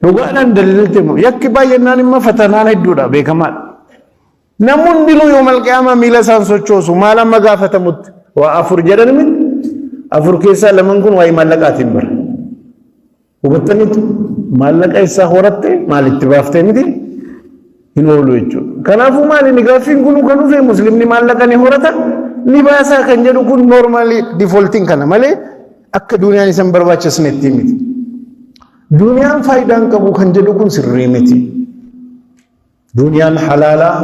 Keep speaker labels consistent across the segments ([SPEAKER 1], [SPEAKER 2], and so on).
[SPEAKER 1] Dhugaadhaan daldaltee moo yakki baay'inaan immoo fatanaan hedduudha beekamaadha. Namni hundinuu yoo malqiyaamaa miila isaan sochoosu maal amma gaafatamutti waa afur jedhan miti afur keessaa laman kun waa'ee maallaqaatiin bara. Hubattaniitu maallaqa isaa horatte maalitti baaftee miti hin oolu jechuudha. Kanaafuu maali inni gaaffiin kun kan dhufe muslimni maallaqa ni horata ni baasaa kan jedhu kun noormaalii difooltiin kana malee akka duuniyaan isan barbaachisnetti miti. Duuniyaan faayidaa hin qabu kan jedhu kun sirrii miti. Duuniyaan halaalaa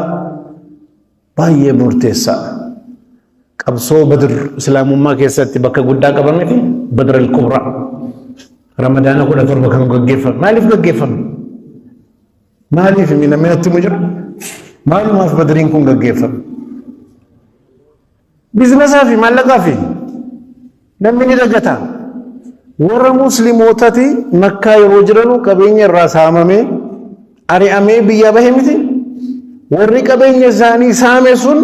[SPEAKER 1] baay'ee murteessaadha. Qabsoo Badr Islaamummaa keessatti bakka guddaa qaba miti Badr al-Kubra. Ramadaana 17 kan gaggeeffame. Maaliif gaggeeffame? Maaliif namni natti himu jira? Maalumaaf Badriin kun gaggeeffame? Bizinesaa fi maallaqaa fi namni ni dagata. Warra musliimootati Makkaa yeroo jiranu qabeenya irraa saamamee ari'amee biyyaa bahe miti. Warri qabeenya isaanii saame sun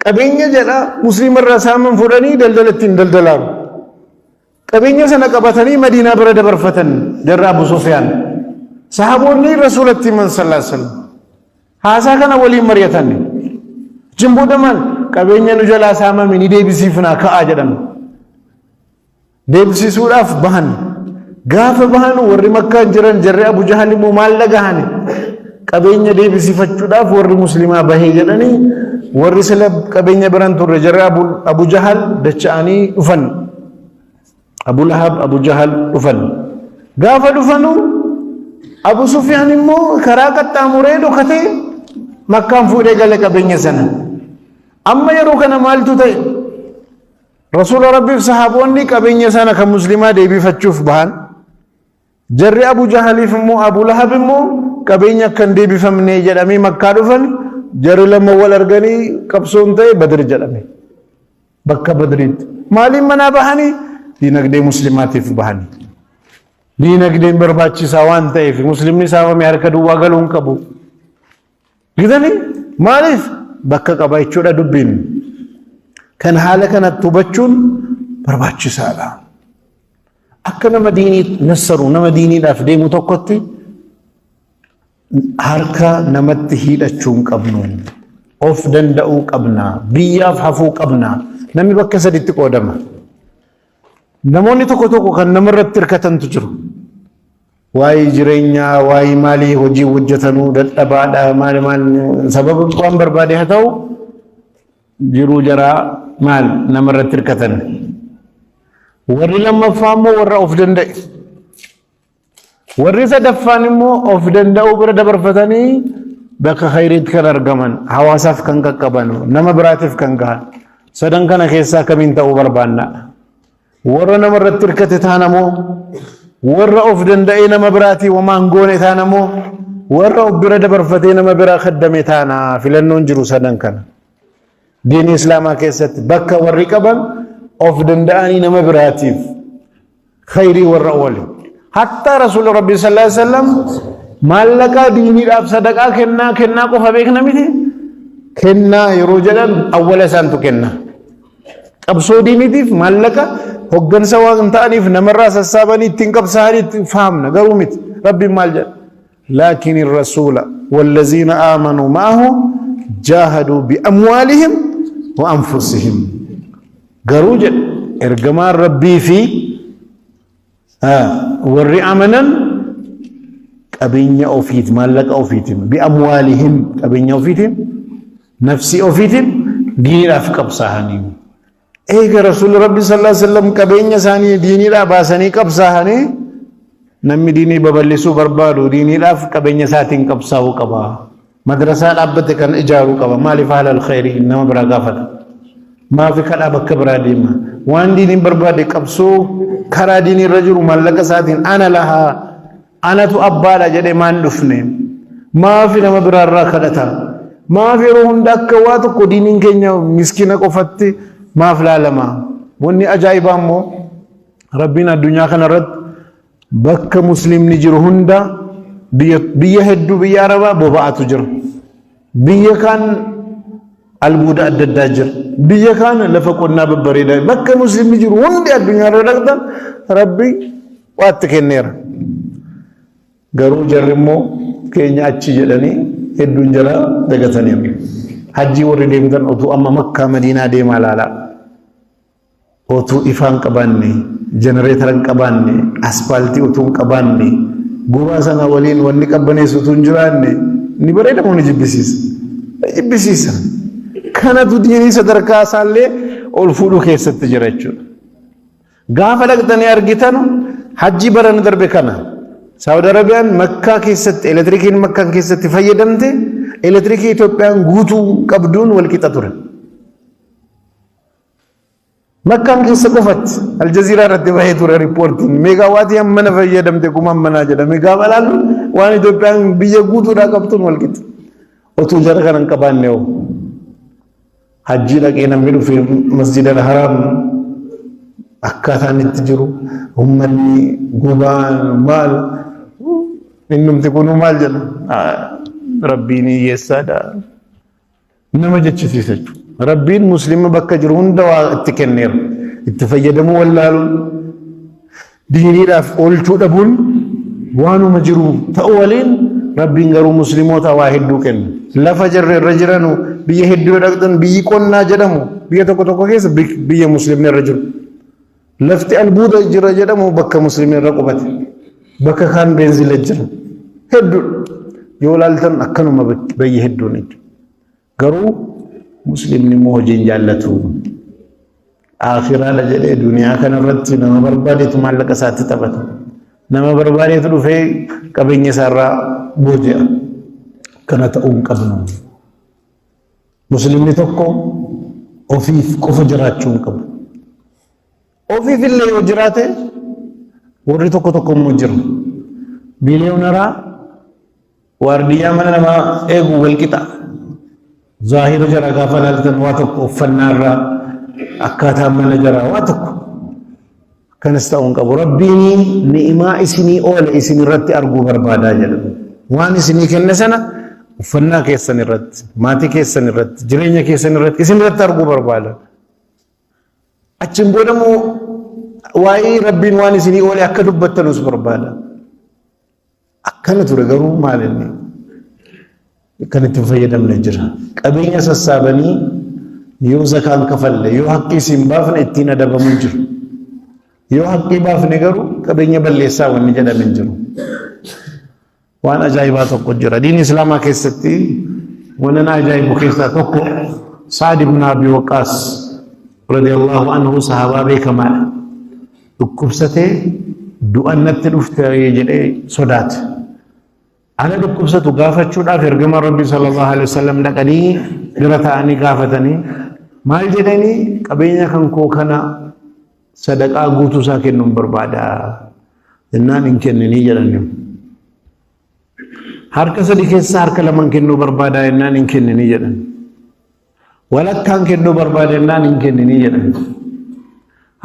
[SPEAKER 1] qabeenya jedha musliima irraa saaman fudhanii daldala ittiin daldalaaru. Qabeenya sana qabatanii Madiinaa bira dabarfatan jarra Abu Sufyaan. Sahaboonni Rasuulatti himan sallallahu alaihi wasallam. Haasaa kana waliin mari'atan. Achiin booda maal qabeenya nu jalaa saamame ni deebisiifnaa ka'aa jedhan. Deebisisuudhaaf bahan. Gaafa bahan warri Makkaan jiran jarri Abu Jahal immoo maal dhagahani? Qabeenya deebisifachuudhaaf warri Muslimaa bahee jedhanii warri sila qabeenya biran turre jarri Abu Jahal dacha'anii dhufan. Abu Lahab, Abu Jahal dhufan. Gaafa dhufanu Abu Sufyaan immoo karaa qaxxaamuree dhokatee Makkaan fuudhee gale qabeenya sana. Amma yeroo kana maaltu ta'e? Rasuula Rabbiif sahaboonni qabeenya sana kan muslimaa deebifachuuf bahan. Jarri Abu Jahaliif immoo Abu Lahab immoo qabeenya akka hin deebifamne jedhamee Makkaa dhufan. Jarri lama wal arganii qabsoon ta'e Badr jedhame. Bakka Badriitti. Maaliin manaa bahanii? Diinagdee muslimaatiif bahanii. Diinagdeen barbaachisaa waan ta'eef muslimni saamame harka duwwaa galuu hin qabu. Gitanii maaliif bakka qaba jechuudha dubbiin. Kan haala kanatti hubachuun barbaachisaadha. Akka nama diinii nassaru nama diiniidhaaf deemu tokkotti harka namatti hiidhachuu hin qabnu. Of danda'uu qabna. Biyyaaf hafuu qabna. Namni bakka saditti qoodama. Namoonni tokko tokko kan namarratti hirkatantu jiru. Waa'ee jireenyaa, waa'ee maalii hojii hojjetanuu dadhabaadha, maali maal sababa waan barbaade haa ta'u jiruu jaraa maal namarratti hirkatan. Warri lammaffaa immoo warra of danda'e. Warri sadaffaan immoo of danda'uu bira dabarfatanii bakka khayriitti kan argaman, hawaasaaf kan qaqqaban, nama biraatiif kan gahan. Sadan kana keessaa kamiin ta'uu barbaanna? Warra nama irratti hirkate taanamoo? Warra of danda'ee nama biraatii homaa hin goone taanamoo? Warra of bira dabarfatee nama biraa kaddame taana? Filannoon jiru sadan kana. Diinii Islaamaa keessatti bakka warri qaban of danda'anii nama biraatiif khayrii warra oole. Hattaa Rasuulli Rabbii sallallahu alaihi wasallam maallaqa diiniidhaaf sadaqaa kennaa kennaa qofa beekna miti. Kennaa yeroo jedhan awwala isaantu kenna. Qabsoo diiniitiif maallaqa hoggansa waan ta'aniif namarraa sassaabanii ittiin qabsaa'anii ittiin fahamna garuu miti. Rabbiin maal jedha? Laakin rasuula wallaziina aamanuu ma'ahu jaahaduu bi'amwaalihim wa anfusihim. Garuu jedha ergamaan Rabbii fi warri amanan qabeenya ofiit maallaqa ofiitiin bi'amwaalihim qabeenya ofiitiin nafsii ofiitiin diiniidhaaf qabsaa'anii. Eega Rasuulli Rabbi sallallahu alaihi wasallam qabeenya isaanii diiniidhaa baasanii qabsaa'anii namni diinii babal'isuu barbaadu diiniidhaaf qabeenya isaatiin qabsaa'uu qaba. Madrasaa dhaabbate kan ijaaruu qaba. Maaliif haala alkhayrii nama biraa gaafata? Maafi kadhaa bakka biraa deema? Waan diiniin barbaade qabsoo karaa diinii irra jiru maallaqa isaatiin ana lahaa anatu abbaadha jedhee maan dhufne? Maafi nama biraarraa kadhata? Maaf yeroo hunda akka waa tokko diiniin keenya miskiina qofatti maaf laalama? Wanni ajaa'ibaa immoo Rabbiin addunyaa kanarratti bakka muslimni jiru hunda biyya hedduu biyya Arabaa boba'atu jira. Biyya kaan albuuda adda addaa jira. Biyya kaan lafa qonnaa babbareedaa. Bakka muslimni jiru hundi addunyaa irra dhaqxan Rabbi waatti kenneera. Garuu jarri immoo keenya achi jedhanii hedduun jara dagataniiru. Hajjii warri deemtan otuu amma Makkaa Madiinaa deemaa laalaa. Otuu ifaa hin qabaanne, jenereetara hin qabaanne, aspaaltii utuu hin qabaanne, gubaa sana waliin wanni qabbaneessu utuu hin jiraanne, ni bareeda moo ni jibbisiisa? Ni jibbisiisa. Kanatu diinii sadarkaa isaallee ol fuudhuu keessatti jira jechuudha. Gaafa dhaqxanii argitanu hajjii barana darbe kana Saawud Arabiyaan Makkaa keessatti elektirikiin Makkaan keessatti fayyadamte elektirikii Itoophiyaan guutuu qabduun wal qixa ture. Makkaan keessa qofatti Aljaziiraa irratti bahee ture riippoortiin meegaawaatii hammana fayyadamte kuma hammanaa jedhame gaafa laallu waan Itoophiyaan biyya guutuudhaa qabtuun wal qixa. Otuu jara kana hin qabaanne hoo. Hajjii dhaqee namni dhufe Masjid al-Haram akkaataan itti jiru ummanni gubaan maal innumti kunuu maal jedha Rabbiin hiyyeessaadha nama jechisiisa jechuudha. Rabbiin muslima bakka jiru hunda waa itti kenneera. Itti fayyadamuu wallaaluun Diiniidhaaf oolchuu dhabuun waanuma jiru ta'u waliin Rabbiin garuu muslimoota waa hedduu kenna. Lafa jarri irra jiranu biyya hedduu yoo dhaqxan biyyi qonnaa jedhamu biyya tokko tokko keessa biyya muslimni irra jiru. Lafti albuuda jira jedhamu bakka muslimni irra qubate. Bakka kaan beenzila jira. Hedduudha. Yoo ilaaltan akkanuma biyya hedduun jechuudha. Garuu muslimni immoo hojii hin jaallatu. Aakhiraadha jedhee duniyaa kanarratti nama barbaadetu maallaqa isaatti taphata. Nama barbaadetu dhufee qabeenya isaarraa booji'a. Kana ta'uu hin qabnu. Muslimni tokko ofiif qofa jiraachuu hin qabu. Ofiif illee yoo jiraate warri tokko tokko immoo jiru. Biiliyoonaraa Waardiyyaa mana namaa eegu wal qixa. Zaahira jara gaafa ilaaltan waa tokko uffannaa irraa akkaataan mana jaraa waa tokko. Akkanas ta'uu hin qabu. Rabbiin ni'imaa isinii oole isin irratti arguu barbaadaa jedha. Waan isinii kenne sana uffannaa keessan irratti, maatii keessan irratti, jireenya keessan irratti isin irratti arguu barbaada. Achiin booda immoo waa'ee Rabbiin waan isinii oole akka dubbattanus barbaada. Akkana ture garuu maal inni kan itti hin fayyadamne jira. Qabeenya sassaabanii yoo zakaan kafalle yoo haqqii isin baafne ittiin adabamu jiru. Yoo haqqii baafne garuu qabeenya balleessaa wanni jedhame hin jiru. Waan ajaa'ibaa tokko jira. Diin Islaamaa keessatti wanna na ajaa'ibu keessaa tokko Sa'ad ibn Abi Waqqaas radiyallahu anhu sahabaa beekamaadha. Dhukkubsatee du'an natti dhufte jedhee sodaate. Ana dhukkubsatu gaafachuudhaaf ergamaan Rabbii sallallahu alaihi wasallam dhaqanii bira taa'anii gaafatanii maal jedhanii qabeenya kan koo kana sadaqaa guutuu isaa kennuun barbaada jennaan hin kenninii jedhanii. Harka sadi keessaa harka laman kennuu barbaada jennaan hin kenninii jedhan. Walakkaan kennuu barbaada jennaan hin kenninii jedhan.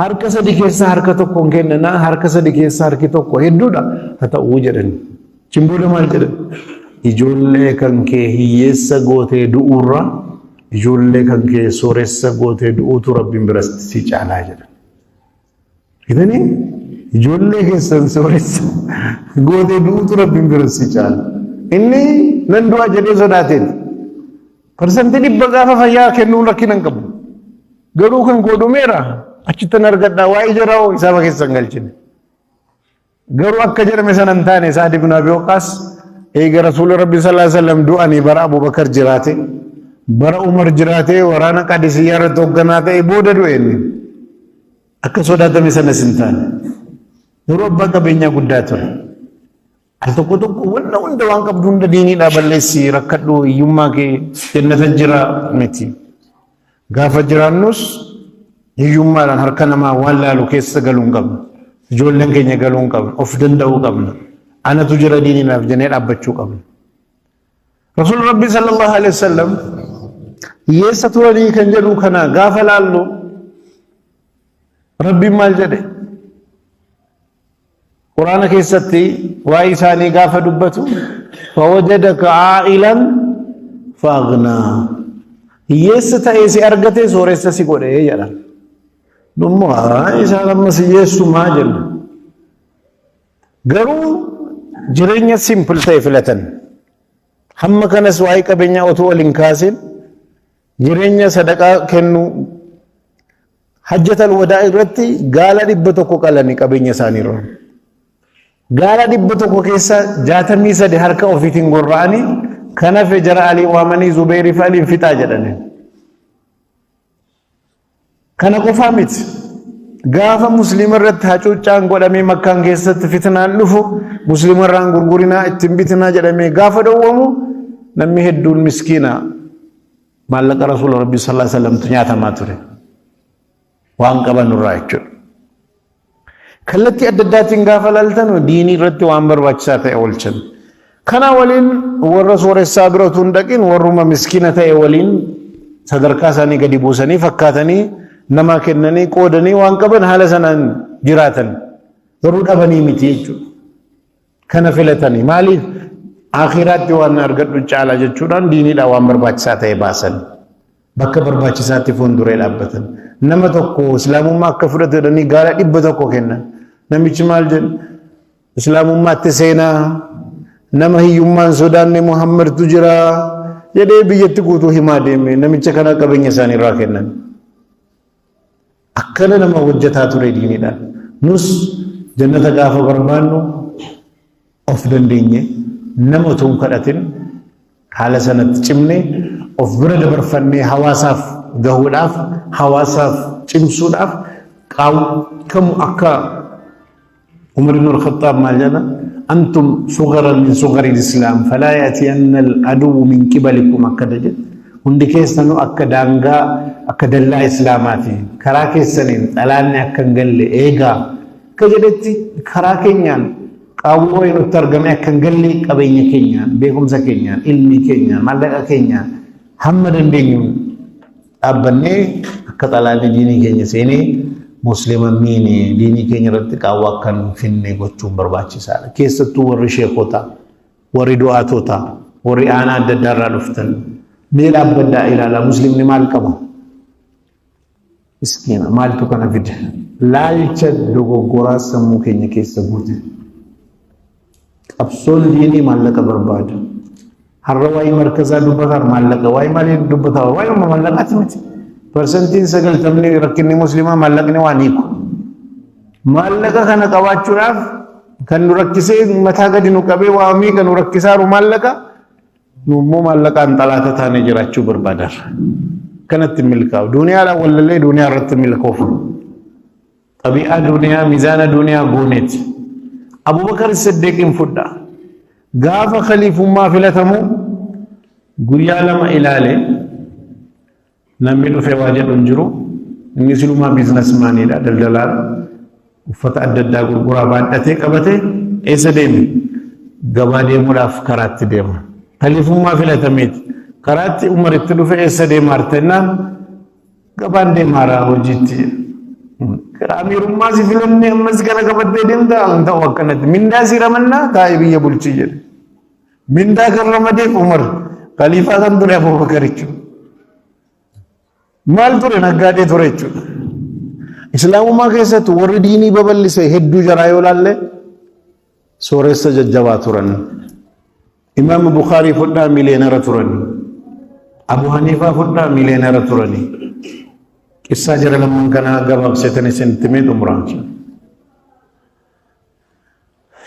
[SPEAKER 1] Harka sadi keessaa harka tokko hin kenninaa harka sadi keessaa harki tokko hedduudha haa ta'uu jedhan. Achiin booda maal jedhan? Ijoollee kan kee hiyyeessa gootee du'uurra ijoollee kan kee sooressa gootee du'uutu Rabbiin biratti si caalaa jedhan. Argitanii? Ijoollee keessan sooressa gootee du'uutu Rabbiin bira si caala. Inni nan du'a jedhee sodaateeti. 100% gaafa fayyaa kennuun rakkina hin qabu. Garuu kan koo dhumeera achittan argadhaa waa'ee jaraa hoo hisaaba keessa hin galchine. Garuu akka jedhame sana hin taane Sa'ad ibn Abi Waqqaas eega Rasuulli Rabbi sallallahu alaihi wasallam du'anii bara Abubakar jiraate bara Umar jiraate waraana Qadisiyyaa irratti hoogganaa ta'e booda du'e inni. Akka sodaatame sanas hin taane. Yeroo abbaa qabeenyaa guddaa ture. Al tokko tokko wanna hunda waan qabdu hunda diiniidhaa balleessi rakkadhu hiyyummaa kee jannata jira miti. Gaafa jiraannus hiyyummaadhaan harka namaa waan laalu keessa galuu hin qabnu. Ijoolleen keenya galuu hin qabnu. Of danda'uu qabna. Anatu jira diiniidhaaf jennee dhaabbachuu qabna. Rasuulli Rabbii sallallahu alaihi wasallam hiyyeessa turanii kan jedhu kana gaafa laallu Rabbiin maal jedhe? Quraana keessatti waa'ee isaanii gaafa dubbatu fawajadaka aa'ilan fa'aghnaa. Hiyyeessa ta'ee si argate sooressa si godhe jedha. Nummoo isaan ammas hiyyeessumaa jenna. Garuu Jireenya simple ta'e filatan. Hamma kanas waa'ee qabeenyaa otoo ol hin kaasin jireenya sadaqaa kennuu hajjatal wadaa irratti gaala 100 qalanii qabeenya isaaniirra. Gaala 100 keessa 63 harka ofiitiin gorra'anii kan hafe jara Alii waamanii Zubeerii fi Aliin fixaa jedhanii. Kana qofaa miti. Gaafa musliima irratti hacuuccaan godhamee Makkaan keessatti fitnaan dhufu musliima irraan gurgurinaa ittiin bitinaa jedhamee gaafa dhowwamu namni hedduun miskiina maallaqa Rasuula Rabbii sallallahu alaihi wasallamtu nyaatamaa ture. Waan qaban irraa jechuudha. Kallattii adda addaatiin gaafa laaltan diinii irratti waan barbaachisaa ta'e oolchan. Kana waliin warra sooressaa bira utuu hin dhaqin warruma miskiina ta'e waliin sadarkaa isaanii gadi buusanii fakkaatanii namaa kennanii qoodanii waan qaban haala sanaan jiraatan. Garuu dhabanii miti jechuudha. Kana filatanii maaliif akhiraatti waan argadhu caala jechuudhaan diiniidhaan waan barbaachisaa ta'e baasan. Bakka barbaachisaatti fuulduree dhaabbatan. Nama tokko islaamummaa akka fudhatu jedhanii gaala 100 kennan. Namichi maal jedhu? Islaamummaatti seenaa nama hiyyummaan sodaanne Muhammadtu jira jedhee biyyatti guutuu himaa deeme namicha kana qabeenya isaanii irraa kennan. Akkana nama hojjetaa ture diiniidhaan. Nus jannata gaafa barbaannu of dandeenye nama otoo hin kadhatin haala sanatti cimne of bira dabarfannee hawaasaaf gahuudhaaf hawaasaaf cimsuudhaaf kamu akka Umar ibn al-Khattab maal jedha? Antum sugaran min sugari al-Islam falaa ya'tiyanna al-aduwwu min qibalikum akkana jedha. Hundi keessanuu akka daangaa akka dallaa Islaamaati. Karaa keessaniin xalaanni akka hin galle eegaa. Akka jedhetti karaa keenyaan qaawwi wayii nutti argame akka hin galle qabeenya keenyaan, beekumsa keenyaan, ilmii keenyaan, maallaqa keenyaan hamma dandeenyuun dhaabbannee akka xalaanni diinii keenya seenee muslima miine diinii keenya irratti qaawwa akka hin finne gochuun barbaachisaadha. Keessattuu warri sheekotaa, warri du'aatotaa, warri aanaa adda addaa irraa dhuftan mee dhaabbadhaa ilaalaa muslimni maal qaba? Miskiina maaltu kana fide? Laalcha dogoggoraa sammuu keenya keessa guute. Qabsoon diinii maallaqa barbaada. Har'a waa'ee markazaa dubbataan maallaqa, waa'ee maalii dubbataa, waa'ee maallaqaati miti. Parsantiin 90 rakkinni muslimaa maallaqni waan hiiku. Maallaqa kana qabaachuudhaaf kan nu rakkisee mataa gadi nu qabee waa meeqa nu rakkisaaru maallaqa nu immoo maallaqaan xalaata taanee jiraachuu barbaadarra. Kanatti milkaa'u. Duuniyaadhaan wallallee duuniyaa irratti milkoofnu. Xabi'aa duuniyaa mizaana duuniyaa gooneeti. Abubakar Siddiqiin fudha. Gaafa khaliifummaa filatamu guyyaa lama ilaale namni dhufee waa jedhu hin jiru. Inni silumaa biizinasmaaniidha daldalaadha. Uffata adda addaa gurguraa baadhatee qabatee eessa deeme? Gabaa deemuudhaaf karaatti deema. Khaliifummaa filatameeti. Karaatti Umar itti dhufe eessa deema artennaan Gabaan deemaara hojiitti. Amiirummaa si filannee ammas kana qabattee deemta hin ta'u akkanatti. Mindaa si ramannaa taa'ee biyya bulchii jedhe. Mindaa kan ramadeef Umar khaliifaa kan ture Abubakar jechuudha. Maal ture naggaadee ture jechuudha. Islaamummaa keessatti warri diinii babal'ise hedduu jaraa yoo laalle sooressa jajjabaa turan. Imaam Bukhaarii fudhaa miliyeenara turani. Abu Haniifaa fudhaa miliyeenara turani. Qissaa jara lamaan kanaa gabaabseetan isinitti himee xumuraan.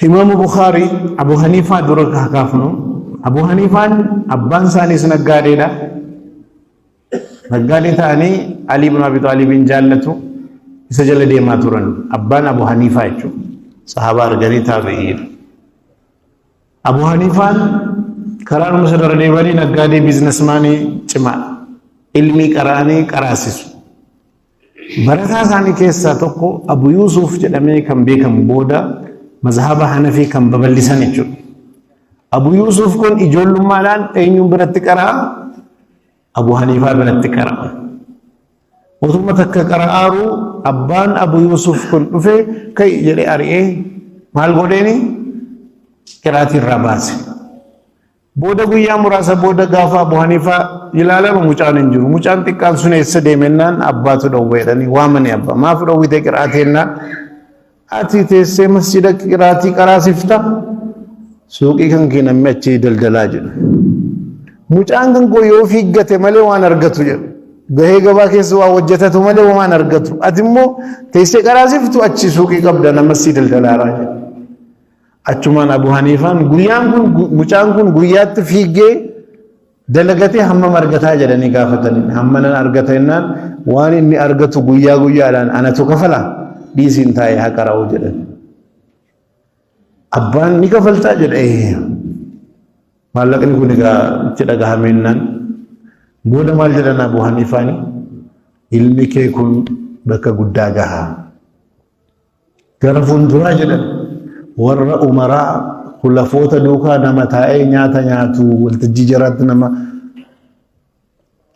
[SPEAKER 1] Imaam Bukhaarii Abu Haniifaa dura kaafnu. Abu Haniifaan abbaan isaaniis naggaadeedha. Naggaadee ta'anii Ali ibn Abi Xaalibiin jaallatu isa jala deemaa turan. Abbaan Abu Haniifaa jechuudha. Sahaabaa arganii taabi'iidha. Abu Haniifaan karaa dhuma sanarra deemanii naggaadee biizinasmaanii cimaadha. Ilmii qara'anii qaraasisu. Barataa isaanii keessaa tokko Abu Yuusuf jedhamee kan beekamu booda mazhaba Hanafii kan babal'isan jechuudha. Abu Yuusuf kun ijoollummaadhaan eenyuun biratti qara'a? Abu Haniifaa biratti qara'a. Otuma takka qara'aaru abbaan Abu Yuusuf kun dhufe ka'i jedhee ari'ee maal godheeni? Qiraatii irraa baase. Booda guyyaa muraasa booda gaafa Abu Haniifaa ilaalamu mucaan hin jiru. Mucaan xiqqaan sun eessa deemennaan abbaatu dhowwe jedhanii waamanii abbaa. Maaf dhowwite qiraatii jennaan? Ati teessee masjida qiraatii qaraasifta? Suuqii kan kee namni achii daldalaa jedhu. Mucaan kan koo yoo fiiggate malee waan argatu jedhu. Gahee gabaa keessa waa hojjetatu malee waan argatu. Ati immoo teessee qaraasiftu achi suuqii qabda nama sii daldalaaraa jedhu. Achumaan Abu Haniifaan guyyaan kun mucaan kun guyyaatti fiiggee dalagatee hammam argataa jedhanii gaafatanii hamma nan argata jennaan waan inni argatu guyyaa guyyaadhaan anatu kafala dhiisiin taa'ee haa qara'u jedhan. Abbaan ni kafaltaa jedhe maallaqni kun egaa itti dhagahameennaan booda maal jedhan Abu Haniifaan ilmi kee kun bakka guddaa gaha. Gara fuulduraa jedhan warra umaraa kulafoota duukaa nama taa'ee nyaata nyaatu waltajjii jaraatti nama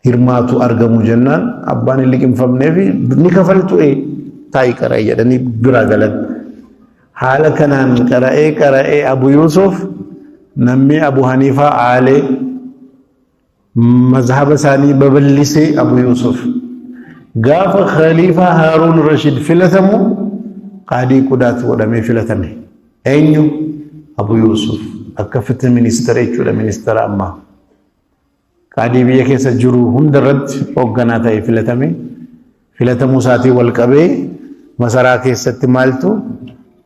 [SPEAKER 1] hirmaatu argamu jennaan abbaan hin liqimfamnee fi ni kafaltu ee taa'ii qara'e jedhanii biraa galan. Haala kanaan qara'ee qara'ee Abu Yuusuf namni Abu Haniifaa aalee mazhaba isaanii babal'isee Abu Yuusuf gaafa khaliifaa Haaruun Rashid filatamu qaadii qudaat godhamee filatame. Eenyu? Abu Yuusuf akka fitin ministeera jechuudha ministeera ammaa. Qaadii biyya keessa jiru hunda irratti hoogganaa ta'e filatame. Filatamuu isaatiin wal qabee masaraa keessatti maaltu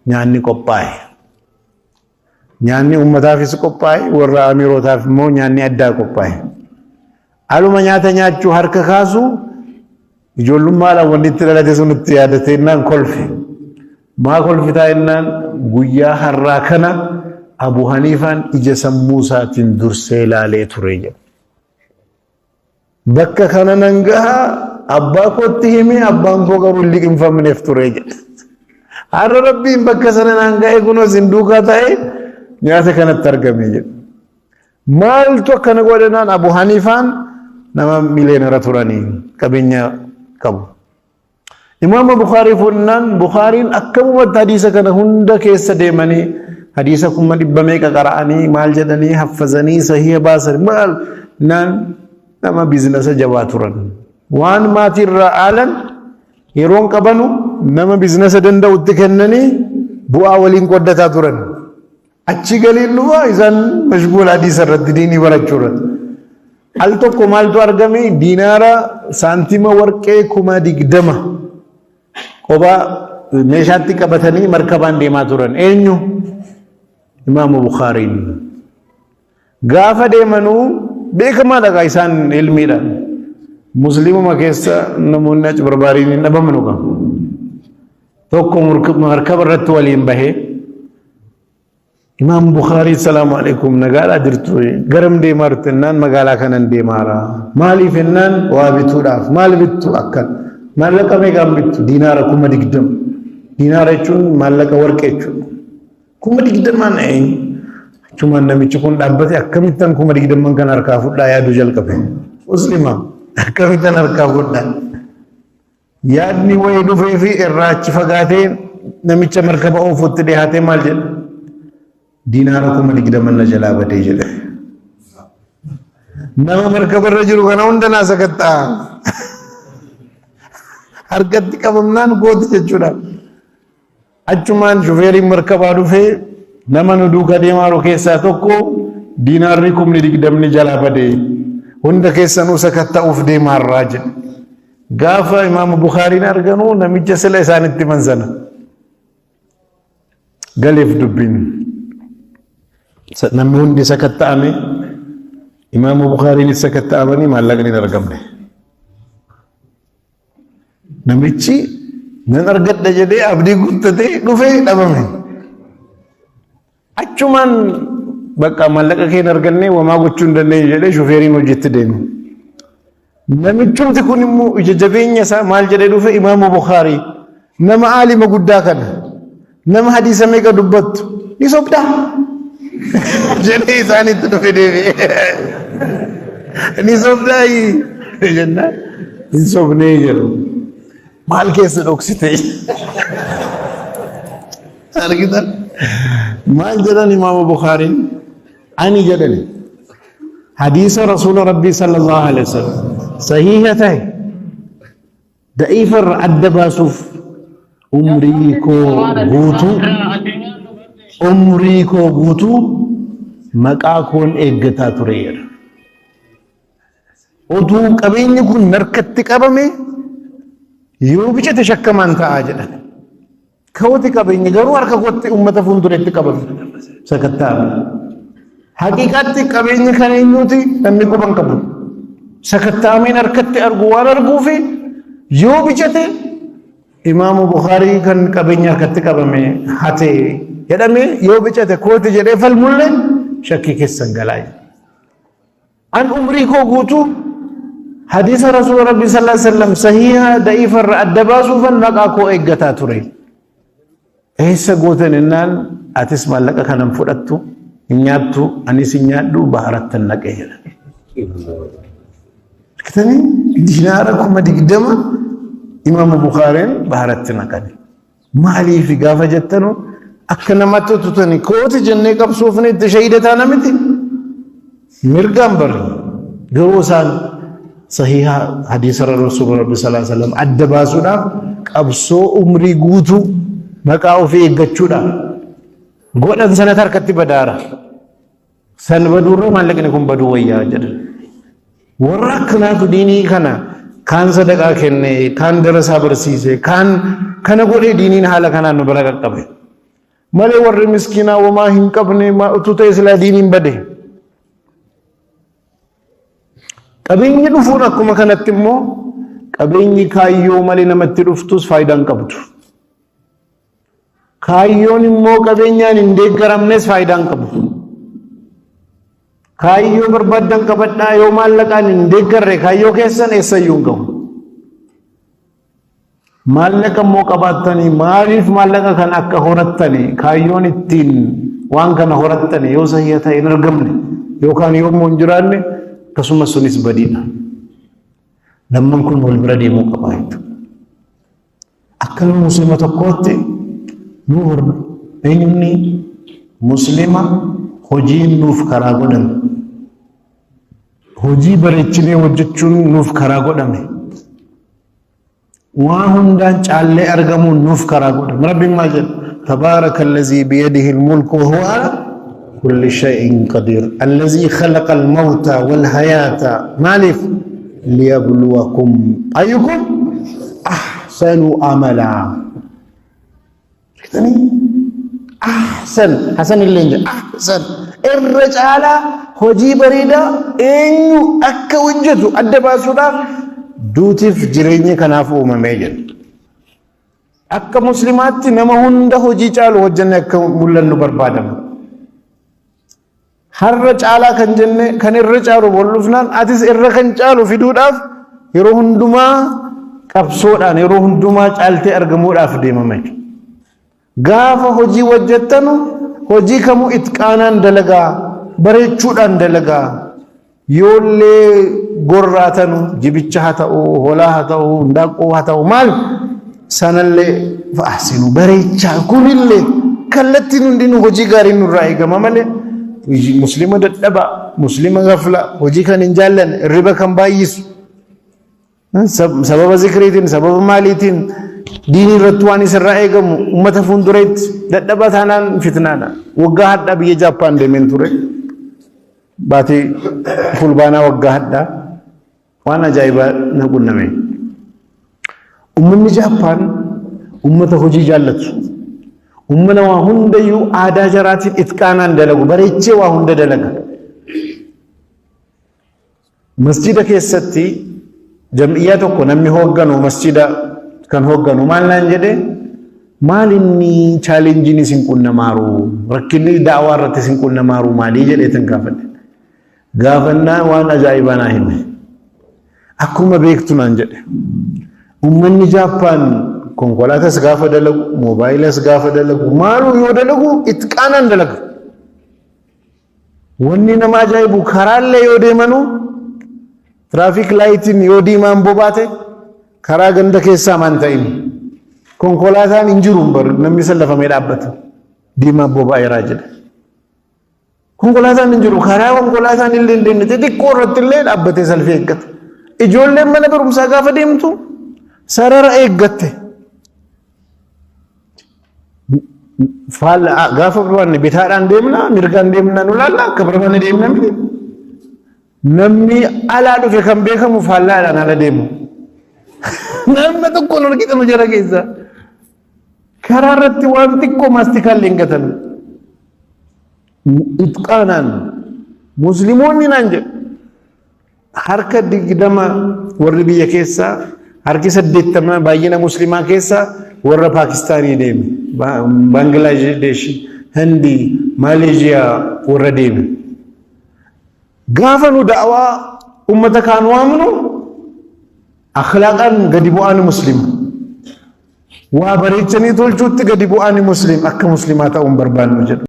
[SPEAKER 1] nyaanni qophaa'e. Nyaanni uummataafis qophaa'e warra amiirootaaf immoo nyaanni addaa qophaa'e. Aluma nyaata nyaachuu harka kaasu ijoollummaadhaan wanni itti dhalate sun itti yaadatee innaan kolfe. Maa kolfitaa innaan guyyaa har'aa kana Abu Haniifaan ija sammuu isaatiin dursee ilaalee ture jedha. Bakka kana nan gaha abbaa kootti himee abbaan koo garuu hin liqimfamneef ture jedha. Har'a Rabbiin bakka sana naan ga'e kunoo isin duukaa ta'e nyaata kanatti argame jedha. Maaltu akkana godhanaan Abu Haniifaan nama miliyeenara turanii qabeenya qabu. Imaama Bukaarii fuudhnaan Bukaariin akkamumatti hadiisa kana hunda keessa deemanii hadiisa 100,000 meeqa qara'anii maal jedhanii haffazanii sahiha baasan maal naan nama biizinasa jabaa turan. Waan maatii irraa aalan yeroon qabanu nama biizinasa danda'utti kennanii bu'aa waliin qooddataa turan. Achi galiin dhufa isaan mashguula hadiisa irratti diinii barachuu irratti. Al tokko maaltu argame diinaara saantima warqee 20,000 kophaa meeshaatti qabatanii markabaan deemaa turan. Eenyu? Imaamu Bukhaariin. Gaafa deemanuu beekamaadha gaa isaan ilmiidhaan. Musliimuma keessa namoonni achi barbaariin hin dhabamnu gaa. Tokko markaba irratti waliin bahee Imaam Bukaarii salaamu alaikum nagaadhaa jirtu garam deemaa jirtu jennaan magaalaa kanan deemaara. Maaliif jennaan waa bituudhaaf maal bittu akkan maallaqa meeqaan bittu diinaara 20,000 diinaara jechuun maallaqa warqee jechuudha. 20,000n achumaan namichi kun dhaabbate akkamittan 20,000 kan harkaa fudhaa yaaduu jalqabe. Muslima akkamittan harkaa fudhaa. Yaadni wayii dhufee fi irraa achi fagaatee namicha markaba oofutti dhiyaatee maal jedhe? Diinaara 20,000 na jalaa badee jedhe. Nama markaba irra jiru kana hunda naa sakatta'a. Harkatti qabamnaan gooti jechuudha. Achumaan shufeeriin markabaa dhufee nama nu duuka deemaa jiru keessaa tokko diinaarri 20,000 jalaa badee hunda keessanuu sakatta'uuf deemaarraa jedhe. Gaafa Imaam Bukaariin arganuu namicha sila isaanitti himan sana galeef dubbiin. Namni hundi sakatta'ame Imaam Bukaariinis sakatta'amanii maallaqni hin argamne. Namichi nan argadha jedhee abdii guuttatee dhufee dhabame. Achumaan bakka maallaqa kee hin arganne wamaa gochuu hin dandeenye jedhee shufeeriin hojiitti deeme. Namichumti kun immoo ija jabeenya isaa maal jedhee dhufe Imaamu Bukaarii nama aalima guddaa kana nama hadiisa meeqa dubbattu ni sobdaa jedhee isaanitti dhufe deebi'e. Ni sobdaa jennaan hin sobnee jedhu. Maal keessa dhoksite? Argitan? Maal jedhan Imaama Bukaariin? Ani jedhani hadiisa Rasuula Rabbii sallallahu alaihi wasallam sahiha ta'e da'iifa irra adda baasuuf umrii koo guutuu umrii koo guutuu Maqaa koon eeggataa ture jedha. Otuu qabeenyi kun narkatti qabame yoo bicate shakkamaan ta'aa jedhan. Kooti qabeenyi garuu harka kootti uummata fuulduratti qabame sakatta'ame. Haqiiqaatti qabeenyi kan eenyuuti namni quban qabu. Sakatta'ameen harkatti argu waan arguufi yoo bicate Imaamu Bukaarii kan qabeenya harkatti qabame hate jedhame yoo bicate kooti jedhee falmullee shakkii keessan galaa jedha. An umrii koo guutuu hadiisa Rasuula Rabbii sallallahu alaihi wasallam sahiha da'iifa irra adda baasuufan maqaa koo eeggataa ture. Eessa gootan innaan atis maallaqa kanan fudhattu hin nyaattu anis hin nyaadhu baharattan naqe jedha. Argitanii dinaara 20,000 Imaama Bukaariin baharatti naqani. Maaliif gaafa jettanu akka namatti tutani kooti jennee qabsoofne itti shahiida taana miti. Mirgaan barri garuu isaan sahiha hadiisa Rasuula Rabbi sallallahu alaihi wasallam adda baasuudhaaf qabsoo umrii guutuu maqaa ofii eeggachuudhaaf godhan sanatti harkatti badaara. San baduurra maallaqni kun baduu wayyaa jedhan. Warra akkanaatu diinii kana kaan sadaqaa kenne, kaan darasaa barsiise, kaan kana godhee diiniin haala kanaan nu bira qaqqabe. Malee warri miskiinaa womaa hin qabne utuu ta'e silaa diiniin bade. Qabeenyi dhufuun akkuma kanatti immoo qabeenyi kaayyoo malee namatti dhuftus faayidaa hin qabdu. Kaayyoon immoo qabeenyaan hin deeggaramnes faayidaa hin qabu. Kaayyoo barbaaddan qabadhaa yoo maallaqaan hin deeggarre kaayyoo keessan eessayyuu hin gahu. Maallaqa immoo qabaattanii maaliif maallaqa kana akka horattanii kaayyoon ittiin waan kana horattanii yoo sahiha ta'e hin argamne yookaan yoo immoo hin jiraanne akkasumas sunis badiidha. Lamman kun wal bira deemuu qaba jechuudha. Akka nama muslima tokkootti nu horna. Eenyunni muslima hojiin nuuf karaa godhame. Hojii bareechinee hojjechuun nuuf karaa godhame. Waa hundaan caallee argamuun nuuf karaa godhame. Rabbiin maal jedha? Tabaaraka allazii biyadihi almulku wa huwa ala kulli shay'in qadiir. Allazii khalaqa almawta wal hayaata. Maaliif? Liyabluwakum ayyukum ahsanu amalaa. Argitanii? Ahsan, Hasan illee hin jedhu. Ahsan irra caalaa hojii bareedaa eenyu akka hojjetu adda baasuudhaaf duutiif jireenyi kanaaf uumamee jedha. Akka muslimaatti nama hunda hojii caalu hojjenne akka mul'annu barbaadama. Har'a caalaa kan jenne kan irra caalu wal dhufnaan atis irra kan caalu fiduudhaaf yeroo hundumaa qabsoodhaan yeroo hundumaa caaltee argamuudhaaf deemama jechuudha. Gaafa hojii hojjettanu hojii kamuu itqaanaan dalagaa bareechuudhaan dalagaa yoollee gorraatanu jibicha haa ta'u hoolaa haa ta'u hundaaqqoo haa ta'u maal sanallee fa'aasinu bareechaa kunillee kallattiin hundinuu hojii gaariin nurraa eegama malee muslima dadhabaa muslima gaflaa hojii kan hin jaallanne riba kan baay'isu sababa zikriitiin sababa maaliitiin diinii irratti waan isirraa eegamu ummata fuuldureetti dadhabaa taanaan fitnaadha. Waggaa hadhaa biyya Jaappaan deemeen ture. Baatii fulbaanaa waggaa hadhaa waan ajaa'ibaa na qunname. Ummanni Jaappaan ummata hojii jaallatu. Ummana waa hundayyuu aadaa jaraatiin itqaanaan dalagu bareechee waa hunda dalaga. Masjida keessatti jam'iyyaa tokko namni hoogganu masjida kan hoogganu maal naan jedhe maal inni chaalenjiin isin qunnamaaru rakkinni da'awaa irratti isin qunnamaaru maalii jedheetan gaafadhe. Gaafannaa waan ajaa'ibaa naa hime. Akkuma beektu naan jedhe. Uummanni Jaappaan konkolaatas gaafa dalagu, moobaayilas gaafa dalagu, maaluu yoo dalagu itqaanaan dalaga. Wanni nama ajaa'ibu karaallee yoo deemanu tiraafiik laayitiin yoo diimaan bobaate karaa ganda keessaa maan ta'in konkolaataan hin jiru bar namni sallafamee dhaabbata diimaan boba'eeraa jedha. Konkolaataan hin jiru karaa konkolaataan illee hin deemne xixiqqoo irratti illee dhaabbatee salfii eeggata. Ijoolleen mana barumsaa gaafa deemtu sarara eeggatte. Faalla gaafa barbaanne bitaadhaan deemna, mirgaan deemna, nu laalla, akka barbaanne deemna miti. Namni alaa dhufe kan beekamu faallaadhaan ala deemu. Nama tokkoon argitanu jara keessa. Karaa irratti waan xiqqoo maastikaallee hin gatan. Itqaanaan musliimoonni naan jedhu harka 20 warri biyya keessaa, harki 80 baay'ina muslimaa keessaa warra Paakistaanii deeme, Baangilaadesh, Hindii, Maaleeshiyaa warra deeme. Gaafa nu da'awaa ummata kaan waamnu akhlaaqaan gadi bu'aan muslima. Waa bareechanii tolchuutti gadi bu'aan muslim akka muslimaa ta'uun barbaannu jedhu.